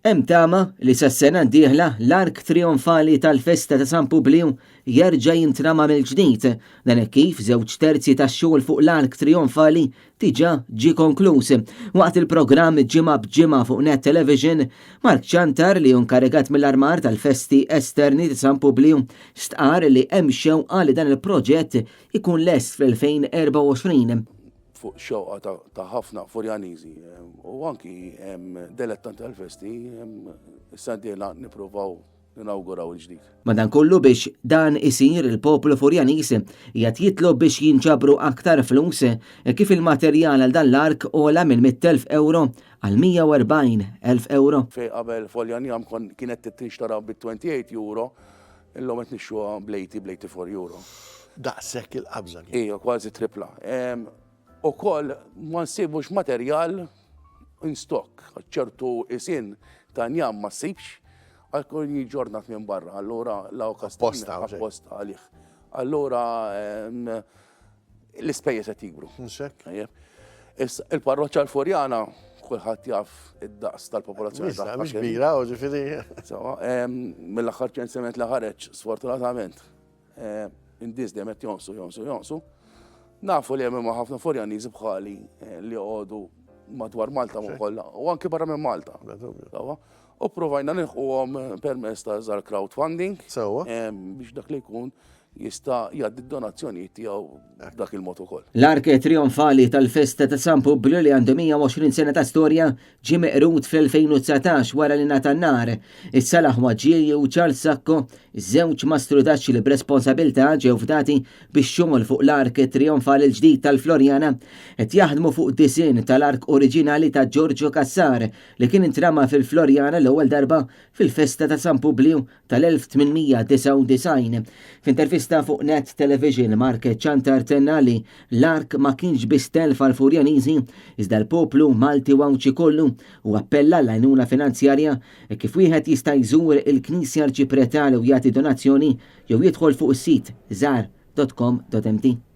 Hemm tama li sas-sena d-dieħla l-ark trijonfali tal-festa ta' San Publiju jerġa' jintrama mill-ġdid. Dan hekk kif żewġ terzi tax-xogħol fuq l-ark trijonfali diġà ġie konkluż. Waqt il-programm Ġimgħa b'Ġimgħa fuq Net Television, Mark Ciantar li hu nkarigat mill-armar tal-festi esterni ta' San Publiju stqarr li hemm xewqa li dan il-proġett ikun lest fl-2024. Fuq xewqa ta' ħafna Furjaniżi u anki delettanti tal-festi, issa d-dieħla nippruvaw ninawguraw il-ġdid. Madankollu biex dan isir il-poplu Furjaniż qiegħed jitlob biex jinġabru aktar flus kif il-materjal għal dan l-ark għola minn 100,000 ewro għal 140,000 ewro. Fejn qabel folja njam kienet tinxtara bi 28 euro, Illum qed nixtruha bl-80, bl-84 euro. Daqshekk il-qabża kien. Ejja, kważi tripla. Ukoll ma nsibux materjal in stock, ċertu isien ta' njam ma ssibx, għal kull jiġi ordnat minn barra, allura la Apposta, apposta għalih. Allura L-ispejjeż qed jikbru. Mhux Issa il-parroċċa l-Furjana kulħadd jaf id-daqs tal-popolazzjoni tagħha. Mhux kbira, u ġifieri. Sewa, mill-aħħar ċensiment li ħareġ, sfortunatament, in-nies dejjem qed jonqsu, jonqsu, jonqsu. Nafu li hemm ħafna Furjaniżi bħali eh, li joqogħdu madwar Malta ma kollha u anki barra minn Malta. Sewa. U provajna nilħquhom permezz ta' żar crowdfunding. Sewa. Biex dak li jkun jista' jgħaddi d-donazzjonijiet tiegħu b'dak il-mod ukoll. L-ark trionfali tal-festa ta' San Publju li għandu 120 sena ta' storja ġie meqrud fl-2019 wara li ngħata n-nar. Issa l-aħwa Ġieli u Charles Sacco, żewġ mastrudaxxi li b'responsabilità ġew fdati bix-xogħol fuq l-ark trionfali l-ġdid tal-Floriana, qed jaħdmu fuq disinn tal-ark oriġinali ta' Giorgio Cassar li kien intrama fil-Floriana l-ewwel darba fil-festa ta' San Publju tal-1899. F'intervista fuq Net Television, Mark Ciantar tenna li l-ark ma kienx biss telf għall-Furjaniżi, iżda l-poplu Malti u Għawdxi kollu u appella għall-għajnuna finanzjarja kif wieħed jista' jżur il-Knisja Arċipretali u jagħti donazzjoni jew jidħol fuq is-sit żar.com.mt.